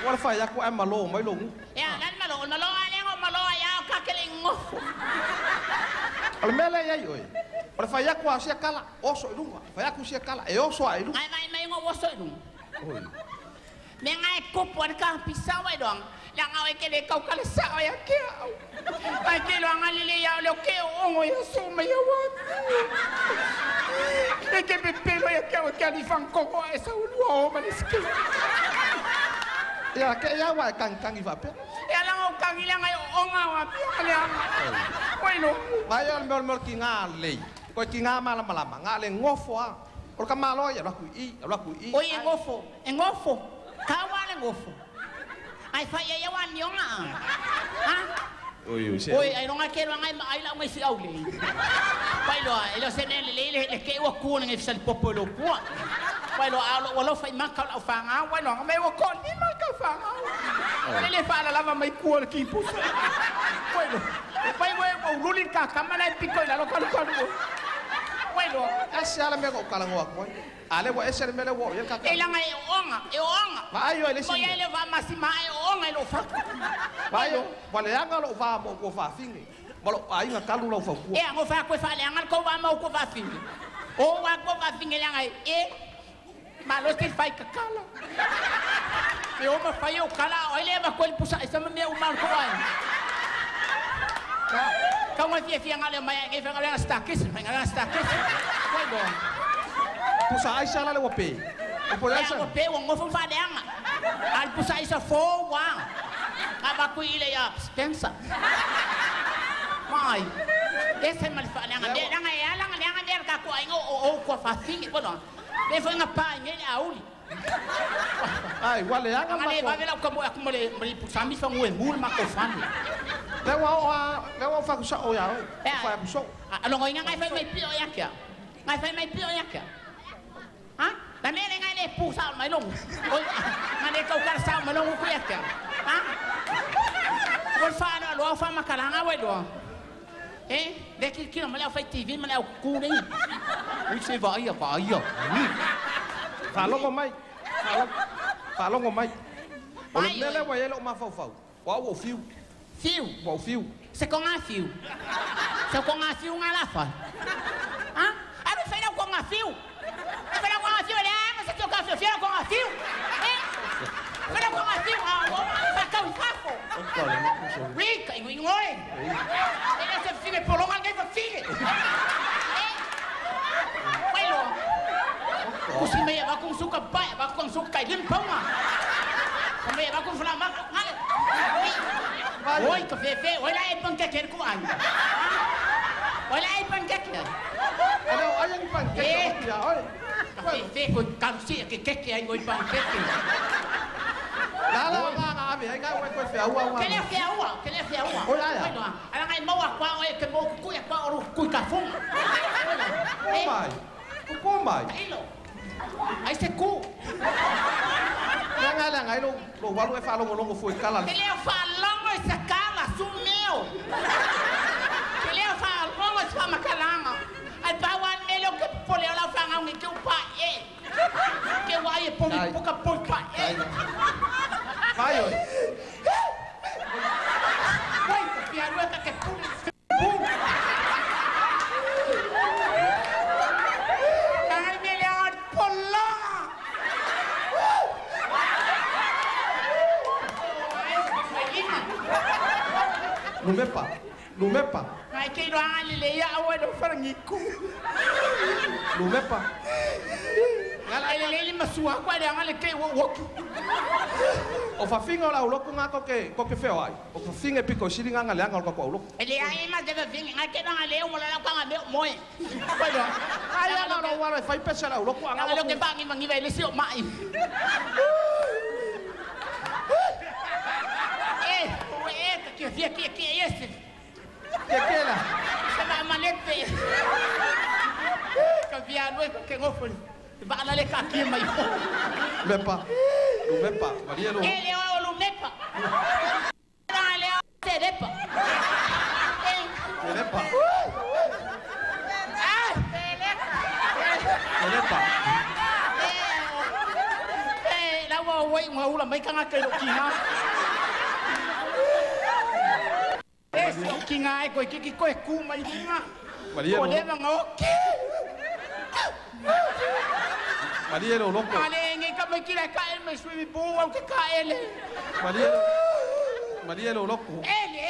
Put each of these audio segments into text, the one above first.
Wala fai aku ai malo mai longu. Ya lan malo malo ale ngo malo ya ka ke le ngofo. O le mele ia oi. O le fai aku a sia kala oso i lunga. Fai aku sia kala e oso ai lunga. Ai vai mai ngo oso i lunga. Oi. Me ngai kupu an ka pisa wai dong. La ngau e ke le kau kala sa o ya ke au. Ai ke lo ngali le ya le ke o ngo ya so mai ya wa. E ke pe pe lo ya ke o ke ali fan ko ko e sa u o ma le ski. Ya ke ya wa kang kang i va pe. Ya la ngau kang i la ngai o nga wa pi ale anga. Wai lo. Vai al mol mol ki nga le. Ko ki nga mala mala nga le ngofo a. O ka malo ya la ku i, la ku i. Oi e ngofo, e ngofo. Ka wa le ngofo. Ai fa ya ya wa nionga. Ha? Oi oi se. Oi ai longa ke longa ai la ngai fi au le. Pai lo e lo se ne le le le ke wa ku ngai fi popo lo ku. Pai lo a lo wa lo fa ma ka lo fa nga wa lo me wa ko ni ma ka fa nga. Le le fa la lava mai ku le ki pu. Pai lo. Pai we o luli ka ka mana piko la lo ka lo ka lo. Pai lo. Ase ala me ko kala ngoa ko. Ale wa ese me le wo ye ka ka. E la ngai onga, e onga. Vai yo le si. Mo ye le va masima e onga e lo fa. Vai yo, wa le anga lo va mo ko fa finge. Mo lo ai nga kalu lo fa ku. E ngo fa ko fa le anga ko va mo ko fa finge. O wa ko fa finge le ngai e ma lo te fai ka kala. E o ma fa yo kala o le va ko le pusa e sa me o mal ko ai. Ka nga fia fia nga le mai ngai fa nga le stakis, nga le stakis. Ko do. Pusa aisa la le wape. O po aisa. Wape o ngofo fa le anga. Al pusa aisa fo wa. Ka ba ku ile ya Spencer. Mai. Ese mal fa le anga. Le anga ya la anga le anga le ka ku ai ngo o ko fa fingi ko no. Le fo nga pa nge le auli. Ai wa le anga ma. Le va vela ko mo ko le le pusa mi fa ngwe mul ma ko fa ni. Le wa o le wa fa ku sa o ya o. Fa ku so. A lo ngai ngai fa mai pi o ya kia. Ngai fa mai pi o ya kia. Ha? La mele ngai le pusa mai long. Oi, ngai le kau kar sa mai long ku ya kia. Ha? Wal fa no lo fa makalanga wai do. Eh, le ki ki ma le fa TV ma le ku ni. Ui se va ia va ia. Fa longo mai. Fa longo mai. O le mele wa ye lo ma fa fa. Wa wo fiu. Fiu. Wa fiu. Se ko nga fiu. Se ko nga fiu nga la fa. Ha? A re fa la ko nga fiu. Fela ko nga fiu le ma se ko ka fiu fela ko nga fiu. Eh? Fela ko nga fiu a o fa ka u fa fo. Rica i ngoi. E se fine polonga ngai fa fine. Eh? Wai lo. Kusi me va con su ka pa va con su kai lim ponga. Me va con fla ma ngale. Oi ka fe fe oi la e pan ke ku an. Oi la e pan ke ke. Ano ai ang pan ke ya oi. Fe fe ko ka si ke ke ke ai ngoi pan ke ke. La la nga nga ave ai nga ko fe aua Ke le fe aua, ke le fe aua. Oi ai. Oi no. Ala ngai mau kwa oi ke mo ku ya kwa oru ku ka fung. Ko mai. Ko mai. Ilo. Ai se ku. La nga la ngai lo lo walu e fa longo longo foi kala. Ke le fa longo se kala su meu. Ke le fa longo se fa makalanga. Ai pa wa melo ke pole la fa nga ngi ke upa e. Ke wa e po po ka po pa e. Vai oi. Vai ke aru ka ke pu. Pu. Ai me le ar pola. Lumepa. Lumepa. Ai ke ro ali le ya wa do farangi ku. Lumepa. Ngala le le masua kwa le ngale ke wo wo. O fa finga la uloku nga ko ke feo ai. O fa finga piko siri nga le anga ko uloku. Ele ai ma de finga nga ke nga le mo la ka nga me moe. Pai do. Ai la lo wa fai pesa la uloku anga. Lo ke ba ngi mangi le si o mai. Eh, o e ke fia ke ke ese. Ke ke la. Se ma malete. Ka via no ke ngofo. Va la le ka ki mai. Mepa. Lumepa, Maria lo. Ele o lumepa. Dale o terepa. Terepa. Ah, terepa. Terepa. Eh, la wa wai ngau ula mai kanga kai lo kinga. E si o kinga e koe kiki koe ku mai linga. Malie O lo le manga o ke. Malie lo loko. Ale nge ka mai kila ka e mai swimming pool au ke ka ele. Malie Malie lo loko. Ele.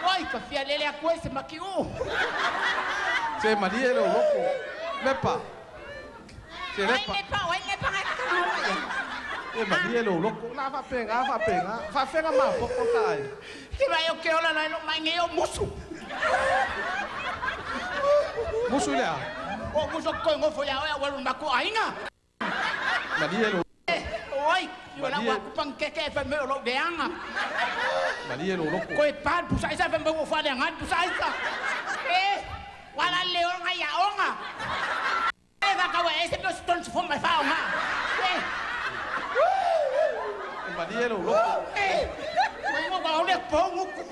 Oi ka fia lele a koe se maki u. Se malie lo loko. Lepa. Se Oi lepa. lepa, oi lepa ngai ka mai. E malie lo loko. La fa penga, fa penga. Fa fenga ma poko kai. Ke vai o ke ola lai lo mai nge o musu. Musu le a. O musu koe ngofo ia oe walu mako ainga. Malie lo Oi, yo la wa kupang keke e fa me o lo deanga. Malie lo loko. Koe pan pusa isa fa me o fa deanga pusa isa. E wala le o ngai ia onga. E va ka wa e se pe ston fo mai fa onga. E Malie lo loko. e Koe ngo ka ole po nguku.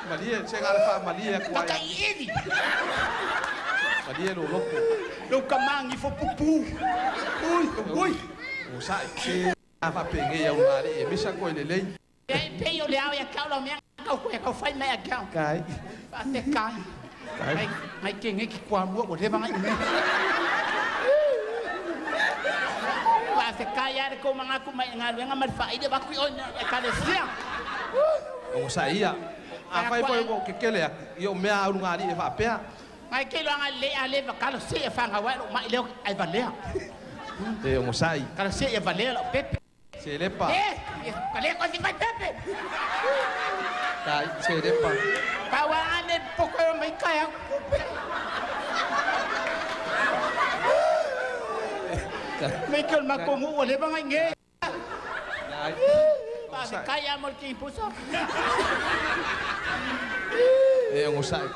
Malie se ngale fa malie ku Ka ai. ka ivi. Malie lo loko. Lo ka mangi fo pupu. Ui, ui. O sai se a fa penge ia una le e misa ko le lei. E pe yo le au ia kau lo mea kau koe kau fai mai a kau. Kai. Fa te kai. Ngai ngai ke ngai ki kwa mua o leva ngai me. Fa te kai ara ko manga ku mai ngā luenga mai fa ide baku o na e ka le sia. O sai ia. A fai foi ko ke kele i o mea au ngā e fa pea. Ngai ke lo ngai le a le va ka lo se e fa nga wa lo mai le ai va lea. E o sai. Ka lo se e va lea lo pepe. Se lepa. E ka le ko si fai pepe. Kai se lepa. Pa wa ane poko e mai kai au. Mai ke ma ko ngu o le va ngai nge. Kai. Pa se kai a mol ki puso. E o sai.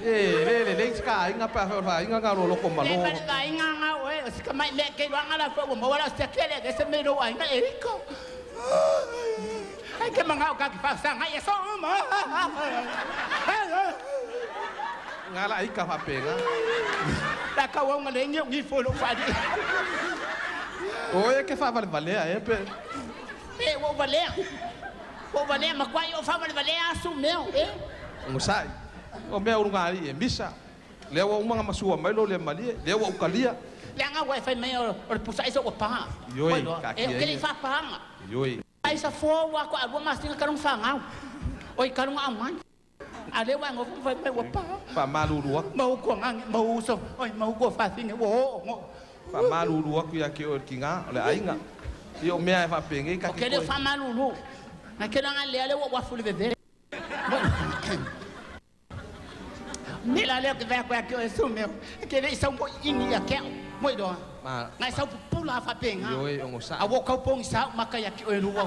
E le le le ka inga pa fa fa inga ka lo loko Le malo. va va inga nga o e se ka mai le ke lo nga la fo mo wala se ke le ke se me ro inga e ko. Ai ke manga o ka ki fa sa nga e so ma. Nga la ika fa penga. Ta ka wa nga le ngi ngi fo lo fa di. O e ke fa vale vale e pe. E wo va le. Wo va le ma kwa yo fa va le asu meu e. O sai. O mea uru ngā e misa. Lea ua umanga masua mai lo le malie. Lea ua ukalia. Le nga wa fa mai o le pusa iso o pa. Ioi, ka E ki ke le e. fa pa nga. Ioi. Ai sa fo wa ko alua masinga karong fa ngau. Oi karong au mai. A le wa ngo fa mai wa pa. Fa malulu aku. Mau ko ngang mau so. Oi mau ko fa singa wo ngo. Fa malulu aku ia ke o ki ngā o le ainga. I o mea e fa penge ka O ki ke le koe. fa malulu. Na ke nga le le wa fu le bebe. Me la le ke va ko ke so me. Ke le sa mo ini ya ke. Mo do. Ma Ngai sa pula fa penga. ioi o ngo A sai. wo kau pong sa maka ya ki o lu wa.